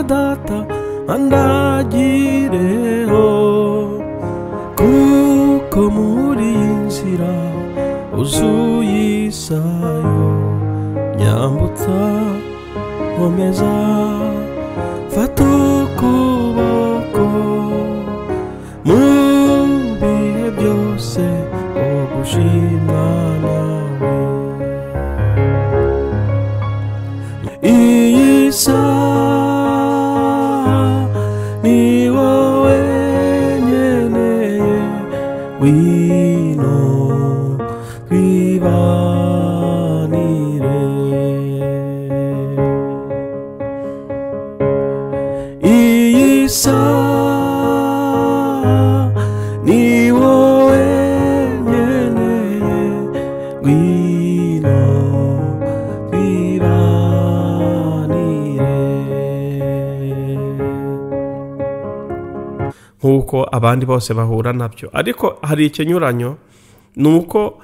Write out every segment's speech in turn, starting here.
Data andagireho, kuko muri iyi nzira uzuye isayo, nyambutsa nkomeza mfata ukuboko, mu bihe byose ugushima nawe. Iyi saha ni wowe nkeneye, ngwino twibanire. Iyi saha ni wowe nkeneye, ngwino twibanire. Nk'uko abandi bose bahura nabyo. Ariko hari ikinyuranyo, ni uko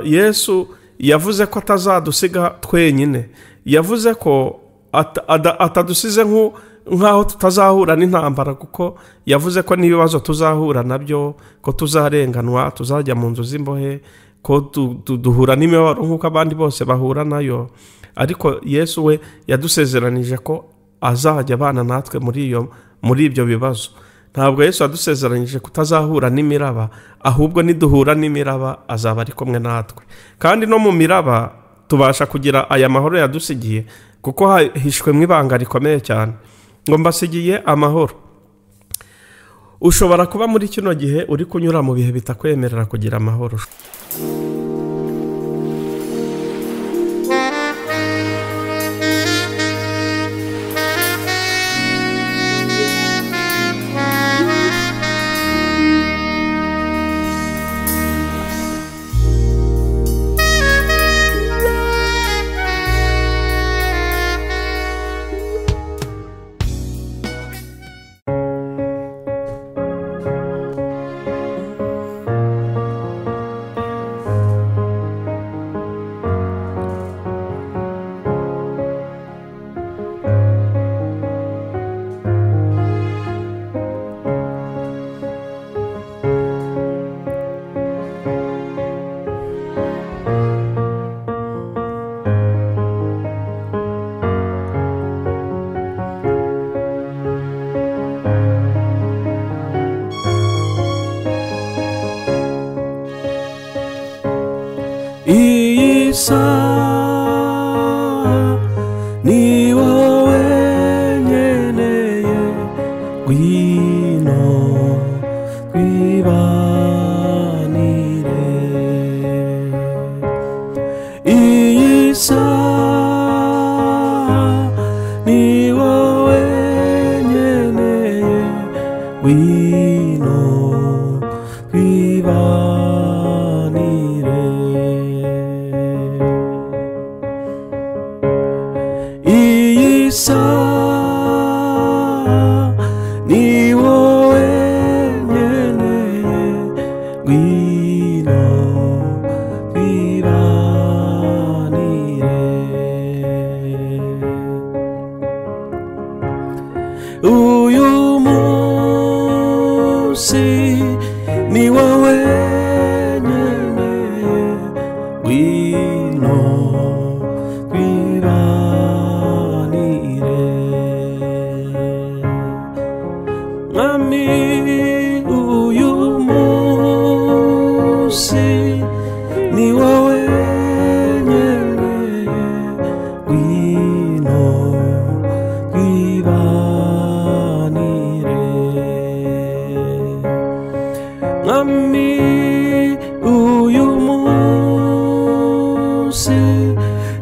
Yesu yavuze ko atazadusiga twenyine. Yavuze ko atadusize nk'aho tutazahura n'intambara, kuko yavuze ko n'ibibazo tuzahura nabyo, ko tuzarenganwa, tuzajya mu nzu z'imbohe, ko duhura n'imibabaro nk'uko abandi bose bahura nayo. Ariko Yesu we yadusezeranije ko azajya abana natwe muri ibyo bibazo. Ntabwo Yesu yadusezeranyije kutazahura n'imiraba, ahubwo niduhura n'imiraba azaba ari kumwe natwe. Kandi no mu miraba tubasha kugira aya mahoro yadusigiye, kuko hahishwemo ibanga rikomeye cyane, ngo mbasigiye amahoro. Ushobora kuba muri kino gihe uri kunyura mu bihe bitakwemerera kugira amahoro. Iyi saha ni wowe nkeneye, ngwino twibanire. Iyi saha ni wowe nkeneye, ngwino twibanire. Iyi saha ni wowe nkeneye, ngwino twibanire. Uyu munsi ni wowe nkeneye, ngwino twibanire. Mwami, uyu munsi ni wowe nkeneye, ngwino twibanire. Mwami, uyu munsi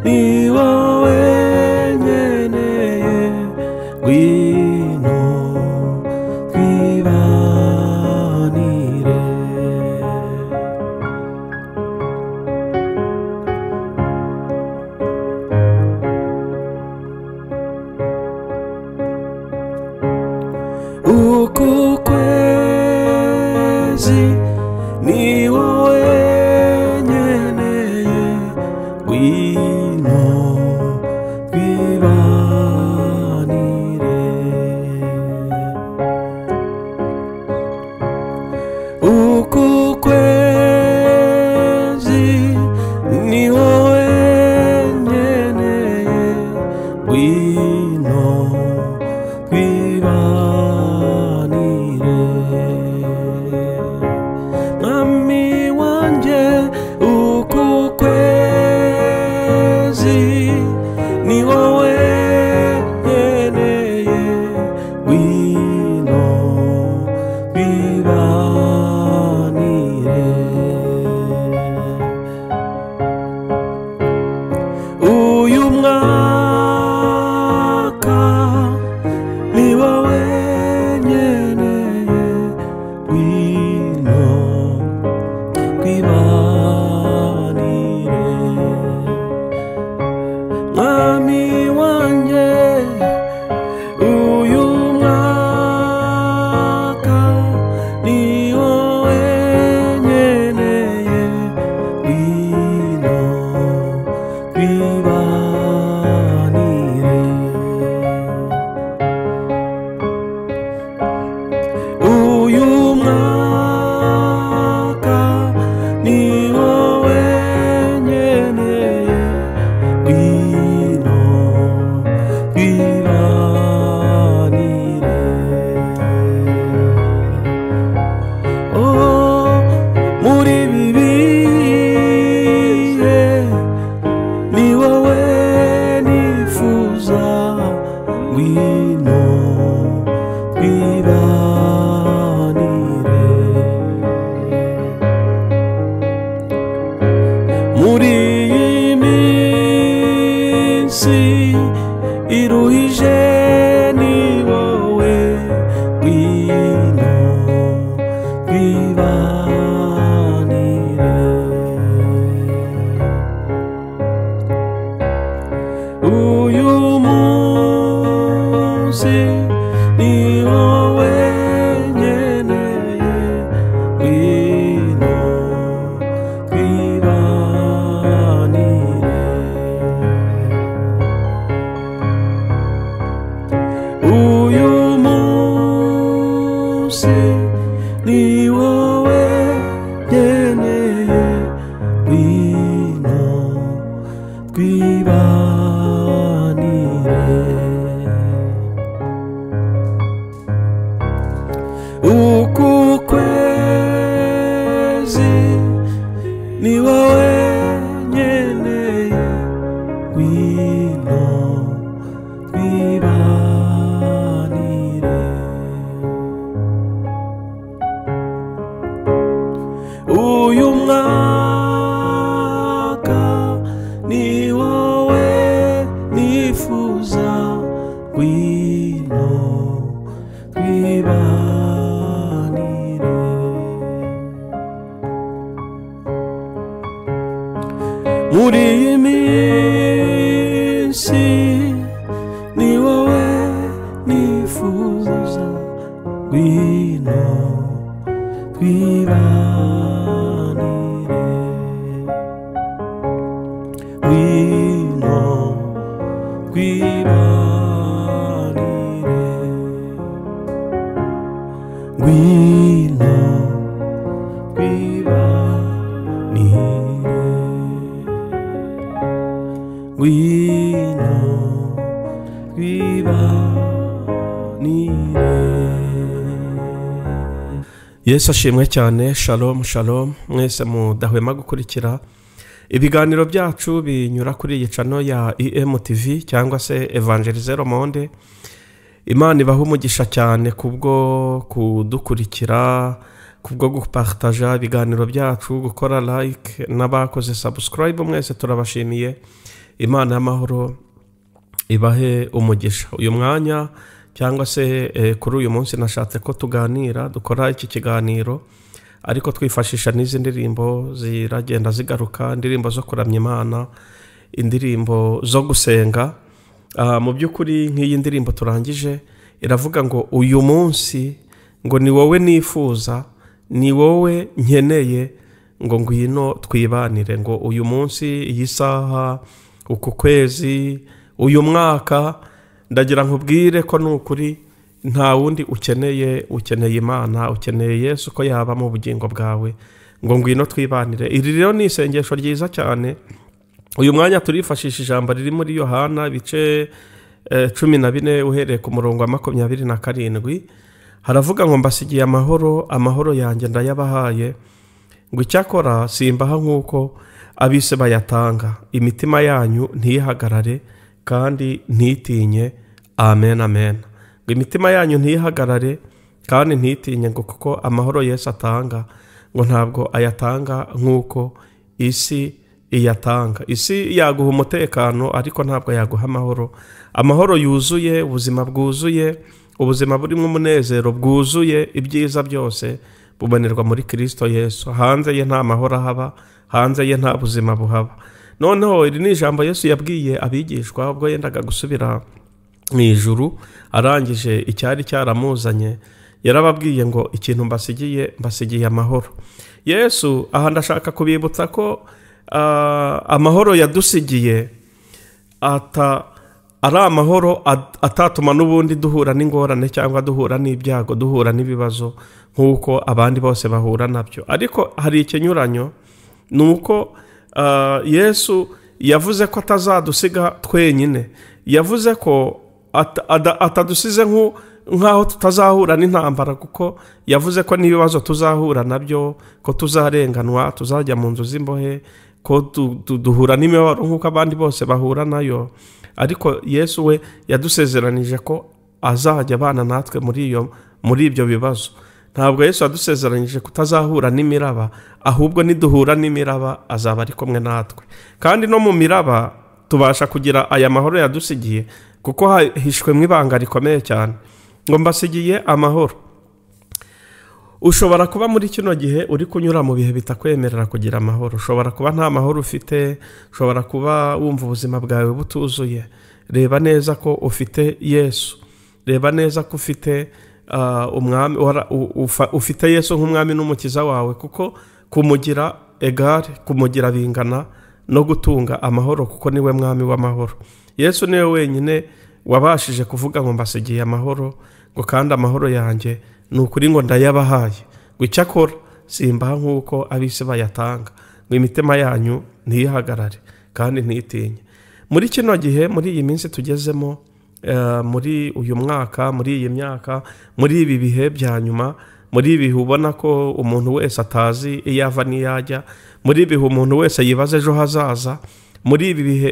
ni wowe nkeneye, ngwino twibanire. ni wowe nkeneye, ngwino twibanire. Uku kwezi ni wowe nkeneye, ngwino twibanire. Mwami wanjye, uku kwezi ni wowe nkeneye, ngwino twibanire. Uyu mwaka ni wowe nkeneye, ngwino twibanire. Mwami wanjye, uyu mwaka ni wowe nkeneye, ngwino twibanire. Uyu mwaka ni wowe nkeneye, ngwino twibanire. Oh, muri ibi bihe ni wowe nifuza, ngwino twibanire. Muri iyi minsi iruhije ni wowe, ngwino twibanire. Uyu munsi ni wowe nkeneye, ngwino twibanire. Uyu munsi ni wowe nkeneye, ngwino twibanire. Uku kwezi ni wowe nkeneye, ngwino twibanire. Uyu mwaka ni wowe nifuza, ngwino twibanire. Muri iyi minsi ni wowe nifuza, ngwino twibanire. Ngwino twibanire. Ngwino twibanire. Ngwino twibanire. Yesu ashimwe cyane. Shalom shalom mwese mudahwema gukurikira ibiganiro byacu binyura kuri iyi channel ya EMTV cyangwa se Evangelizero Monde. Imana ibahe umugisha cyane kubwo kudukurikira, kubwo gupartaja ibiganiro byacu, gukora like n'abakoze subscribe, mwese turabashimiye. Imana y'amahoro ibahe umugisha. Uyu mwanya cyangwa se kuri uyu munsi nashatse ko tuganira, dukora iki kiganiro ariko twifashisha n'izi ndirimbo ziragenda zigaruka, indirimbo zo kuramya Imana, indirimbo zo gusenga. Mu by'ukuri nk'iyi ndirimbo turangije iravuga ngo uyu munsi ngo ni wowe nifuza, ni wowe nkeneye, ngo ngwino twibanire, ngo uyu munsi, iyi saha, uku kwezi, uyu mwaka, ndagira nkubwire ko nukuri nta wundi ukeneye, ukeneye Imana, ukeneye Yesu ko yaba mu bugingo bwawe, ngo ngwino twibanire. Iri rero ni isengesho ryiza cyane. Uyu mwanya turifashisha ijambo riri muri Yohana ibice 14 uhereye ku murongo wa 27. Haravuga ngo mbasigiye amahoro, amahoro yanjye ndayabahaye, ngo icyakora simbaha nk'uko abise bayatanga, imitima yanyu ntihagarare kandi ntitinye. Amen, amen. Ngo imitima yanyu ntihagarare kandi ntitinye, ngo kuko amahoro Yesu atanga ngo ntabwo ayatanga nk'uko isi iyatanga. Isi yaguha umutekano ariko ntabwo yaguha amahoro. Amahoro yuzuye, ubuzima bwuzuye, ubuzima burimo umunezero bwuzuye, ibyiza byose bubonerwa muri Kristo Yesu. Hanze ye nta mahoro ahaba, hanze ye nta buzima buhaba. Noneho iri ni ijambo Yesu yabwiye abigishwa ubwo yendaga gusubira mu ijuru, arangije icyari cyaramuzanye, yarababwiye ngo ikintu mbasigiye, mbasigiye amahoro. Yesu aha ndashaka kubibutsa ko amahoro yadusigiye ari amahoro atatuma n'ubundi duhura n'ingorane cyangwa duhura n'ibyago, duhura n'ibibazo nk'uko abandi bose bahura nabyo. Ariko hari ikinyuranyo, ni uko Yesu yavuze ko atazadusiga twenyine. Yavuze ko atadusize nk'aho tutazahura n'intambara, kuko yavuze ko n'ibibazo tuzahura nabyo, ko tuzarenganwa, tuzajya mu nzu z'imbohe, ko duhura n'imibabaro nk'uko abandi bose bahura nayo. Ariko Yesu we yadusezeranije ko azajya abana natwe muri ibyo bibazo. Ntabwo Yesu yadusezeranyije kutazahura n'imiraba, ahubwo niduhura n'imiraba azaba ari kumwe natwe. Kandi no mu miraba tubasha kugira aya mahoro yadusigiye, kuko hahishwemo ibanga rikomeye cyane, ngo mbasigiye amahoro. Ushobora kuba muri kino gihe uri kunyura mu bihe bitakwemerera kugira amahoro, ushobora kuba nta mahoro ufite, ushobora kuba wumva ubuzima bwawe butuzuye. Reba neza ko ufite Yesu, reba neza ko ufite umwami, ufite Yesu nk'umwami n'umukiza wawe, kuko kumugira egare, kumugira bingana no gutunga amahoro, kuko niwe mwami w'amahoro. Yesu niwe wenyine wabashije kuvuga ngo mbasigiye amahoro, ngo kandi amahoro yanjye ni ukuri ngo ndayabahaye, ngo icyakora simbaha nk'uko ab'isi bayatanga, ngo imitima yanyu ntiyihagarare kandi ntitinye. Muri kino gihe, muri iyi minsi tugezemo, muri uyu mwaka, muri iyi myaka, muri ibi bihe bya nyuma, muri ibi bihe ubona ko umuntu wese atazi iyo ava n'iyo ajya, muri ibi bihe umuntu wese yibaza ejo hazaza, muri ibi bihe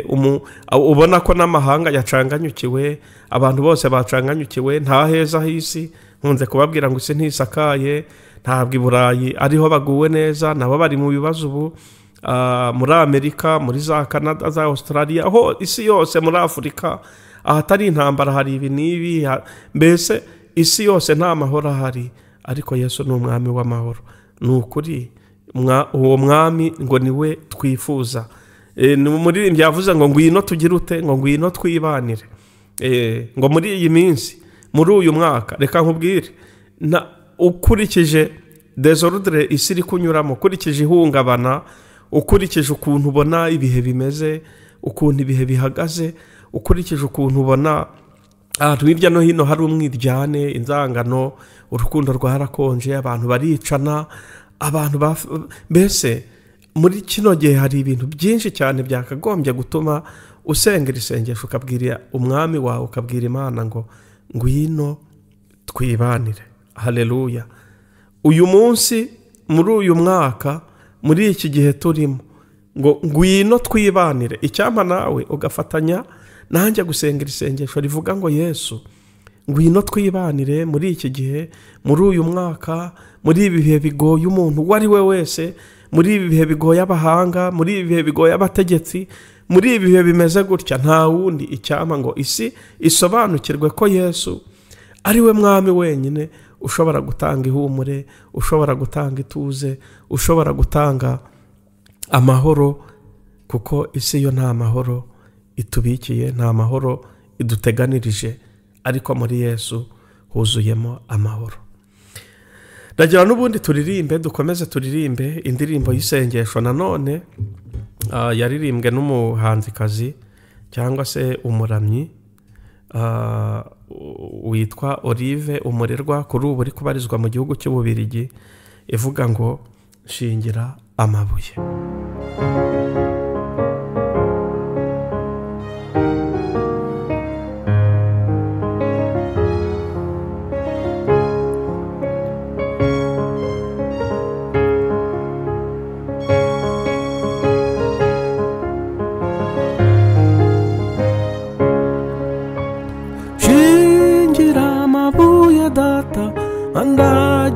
ubona ko n'amahanga yacanganyukiwe, abantu bose bacanganyukiwe, nta heza h'isi. Nkunze kubabwira ngo isi ntisakaye, ntabwo i Burayi ariho baguwe neza, nabo bari mu bibazo ubu, muri Amerika, muri za Canada, za Australia, aho isi yose, muri Afurika ahatari intambara hari ibi n'ibi, mbese isi yose nta mahoro ahari. Ariko Yesu ni umwami w'amahoro. Ni ukuri uwo mwami ngo niwe twifuza. Umuririmbyi yavuze ngo ngwino tugire ute, ngo ngwino twibanire, ngo muri iyi minsi, muri uyu mwaka. Reka nkubwire, ukurikije desordre isi iri kunyuramo, ukurikije ihungabana, ukurikije ukuntu ubona ibihe bimeze, ukuntu ibihe bihagaze, ukurikije ukuntu ubona ahantu hirya no hino hari umwiryane, inzangano, urukundo rwarakonje, abantu baricana, abantu mbese muri kino gihe hari ibintu byinshi cyane byakagombye gutuma usenga isengesho, ukabwira umwami wawe, ukabwira Imana ngo ngwino twibanire. Haleluya. Uyu munsi, muri uyu mwaka, muri iki gihe turimo, ngo ngwino twibanire. Icyampa nawe ugafatanya nanjye gusenga isengesho rivuga ngo Yesu ngwino twibanire muri iki gihe, muri uyu mwaka, muri ibi bihe bigoye umuntu uwo ari we wese, muri ibi bihe bigoye abahanga, muri ibi bihe bigoye abategetsi, muri ibi bihe bimeze gutya, nta wundi. Icyampa ngo isi isobanukirwe ko Yesu ari we mwami wenyine ushobora gutanga ihumure, ushobora gutanga ituze, ushobora gutanga amahoro, kuko isi yo nta mahoro itubikiye, nta mahoro iduteganirije, ariko muri Yesu huzuyemo amahoro. Ndagira n'ubundi turirimbe, dukomeze turirimbe indirimbo y'isengesho nanone yaririmbwe n'umuhanzikazi cyangwa se umuramyi witwa Olive Umurerwa, kuri ubu uri kubarizwa mu gihugu cy'Ububirigi, ivuga ngo shingira amabuye.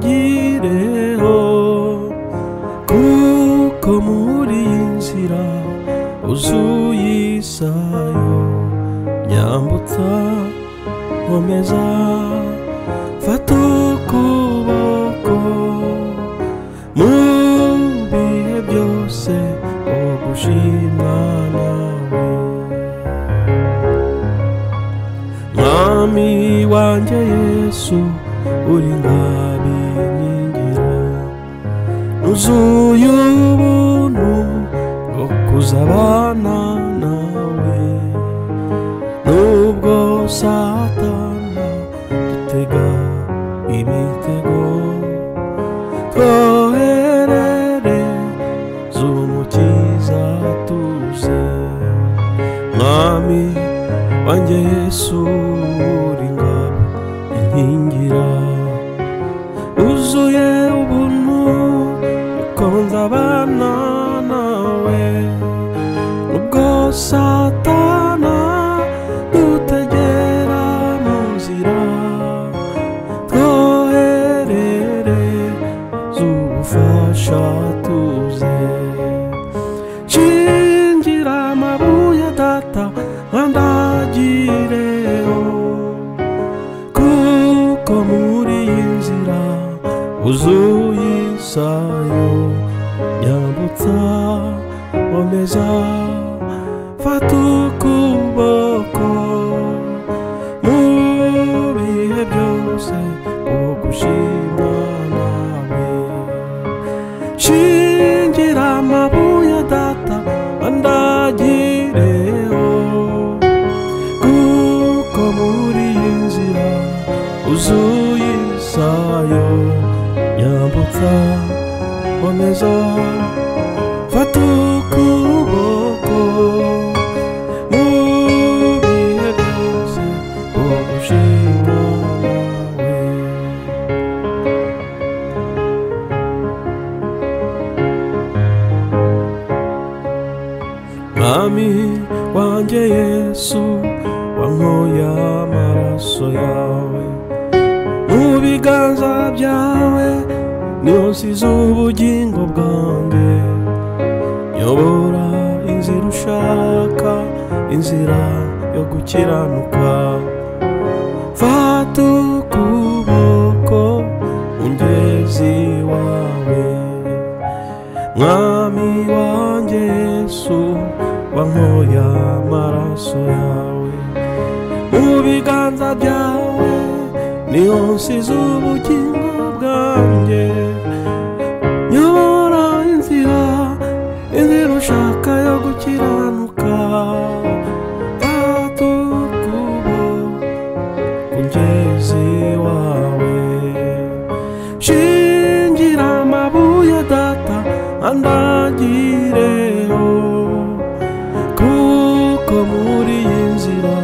Andagireho kuko muri iyi nzira uzuye isayo, nyambutsa nkomeza fata ukuboko mu bihe byose ugushimwa nawe. Mwami wanjye Yesu uri ngabinyigira, nuzuye ubuntu bwo kuzabana nawe, nubwo Satana dutega imitego, twoherere z'umukiza tuze. Mwami wanjye Yesu uri ngabinyigira, uzuye ubuntu ukonza abana nawe, nubwo Satana dutegera mu nzira, twoherere z'ubufasha tuze. Shingira amabuye data andagireho, kuko muri iyi nzira uzuye isayo, nyambutsa nkomeza fata ukuboko mu bihe byose ugushimwa nawe. Shingira amabuye data andagireho, kuko muri iyi nzira uzuye isayo, nyambutsa nkomeza fata ukuboko mu bihe byose ugushimwa nawe. Mwami wanjye Yesu wankoye amaraso yawe, mu biganza byawe niho nsize ubugingo bwanjye, nyobora inzira ushaka, inzira yo gukiranuka, fata ukuboko ungeze iwawe. Mwami wanjye Yesu wankoye amaraso yawe, mu biganza byawe niho nsize ubugingo bwanjye, nyobora inzira, inzira ushaka yo gukiranuka, fata ukuboko ungeze iwawe. Shingira amabuye data andagireho, kuko muri iyi nzira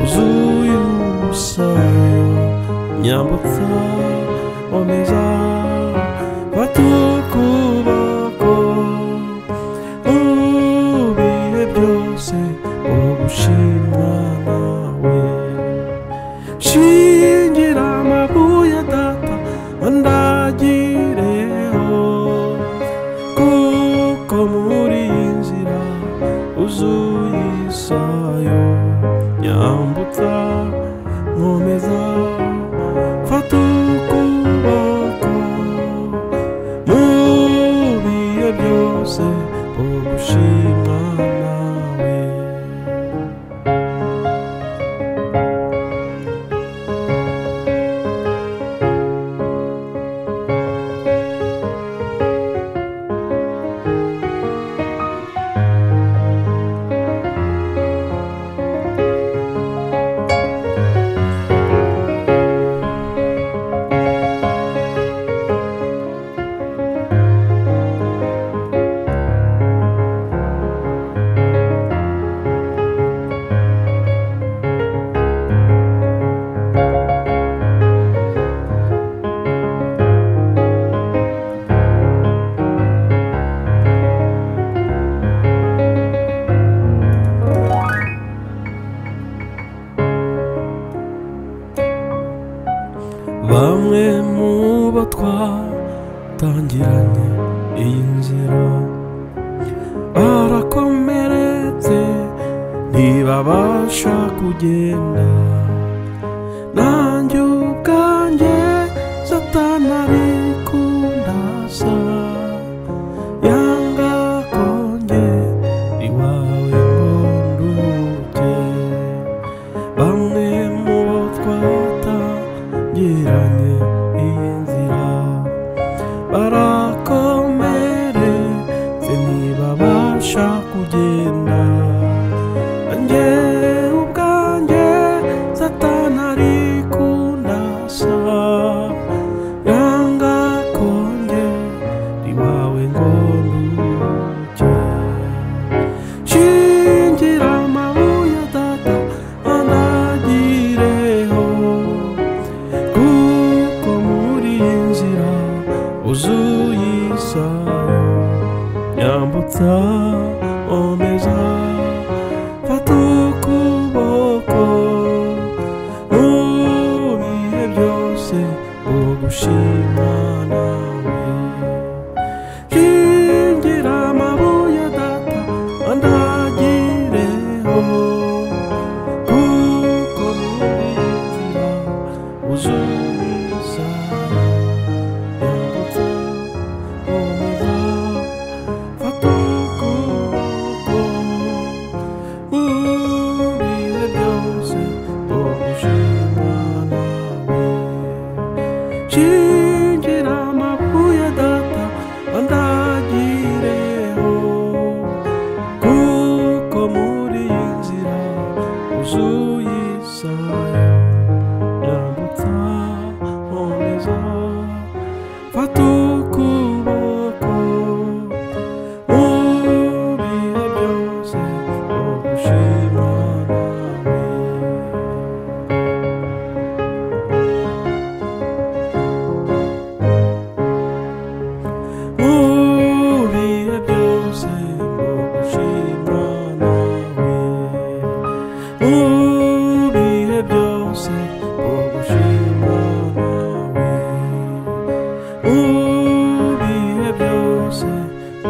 uzuye ubusayo, nyambutsa nkomeza fata ukuboko mu bihe byose ugushimwa nawe. Shingira amabuye data andagireho, kuko muri iyi nzira uzuye isayo, nyambutsa nkomeza fata ukuboko mu bihe byose ugushimwa nawe. nzira barakomeretse ntibabasha kugenda nanjye ubwanjye Satani ari kundasa yanga konge iwawe ngo nduke bamwe mu bo twatangiranye iyi nzira barakomeretse ntibabasha kugenda nanjye ubwanjye Satani ari kundasa yanga konge iwawe ngo nduke shingira amabuye data andagireho kuko muri iyi nzira uzuye isayo nyambutsa omeza fata ukuboko mu bihe byose ugushima nawe shingira amabuye data andagireho kuko muri iyi nzira uzuye isayo nyambutsa omeza fata ukuboko mu bihe byose ugushima nawe shingira amabuye data andagireho kuko muri iyi nzira uzuye isayo nyambutsa omeza fata ukuboko mu bihe byose ugushima nawe. Mu bihe byose ugushima nawe mu bihe byose ugushima nawe mu bihe byose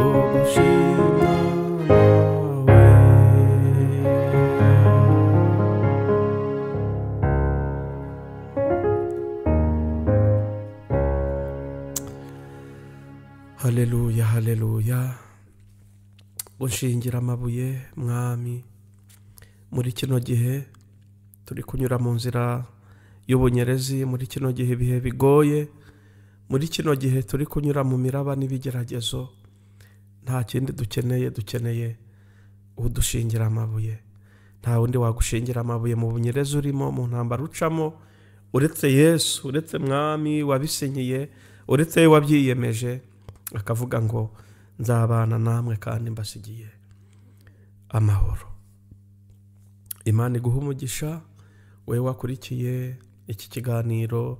ugushima nawe. Haleluya, haleluya. Unshingira amabuye mwami, muri kino gihe turi kunyura mu nzira y'ubunyerezi, muri kino gihe ibihe bigoye, muri kino gihe turi kunyura mu miraba n'ibigeragezo, nta kindi dukeneye, dukeneye udushingira amabuye. Nta wundi wagushingira amabuye mu bunyerezi urimo, mu ntambara ucamo, uretse Yesu, uretse mwami wabisinyiye, uretse we wabyiyemeje akavuga ngo nzabana namwe kandi mbasigiye amahoro. Imana iguhe umugisha wowe wakurikiye iki kiganiro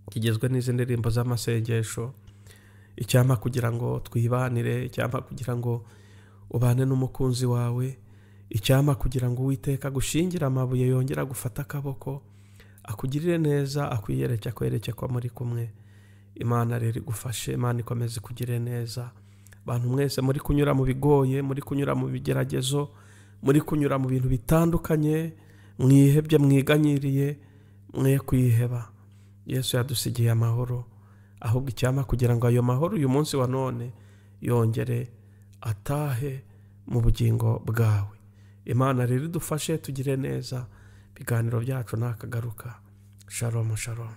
kigizwe n'izi ndirimbo z'amasengesho. Icyampa kugira ngo twibanire, icyampa kugira ngo ubane n'umukunzi wawe, icyampa kugira ngo Uwiteka agushingira amabuye yongera gufata akaboko, akugirire neza, akwiyereke, akwereke ko muri kumwe. Imana rero igufashe, Imana ikomeze ikugirire neza. Abantu mwese muri kunyura mu bigoye, muri kunyura mu bigeragezo, muri kunyura mu bintu bitandukanye, mwihebye, mwiganyiriye, mwe kwiheba. Yesu yadusigiye amahoro, ahubwo icyampa kugira ngo ayo mahoro uyu munsi wa none yongere atahe mu bugingo bwawe. Imana rero idufashe tugire neza. Ibiganiro byacu nakagaruka. Shalom, shalom.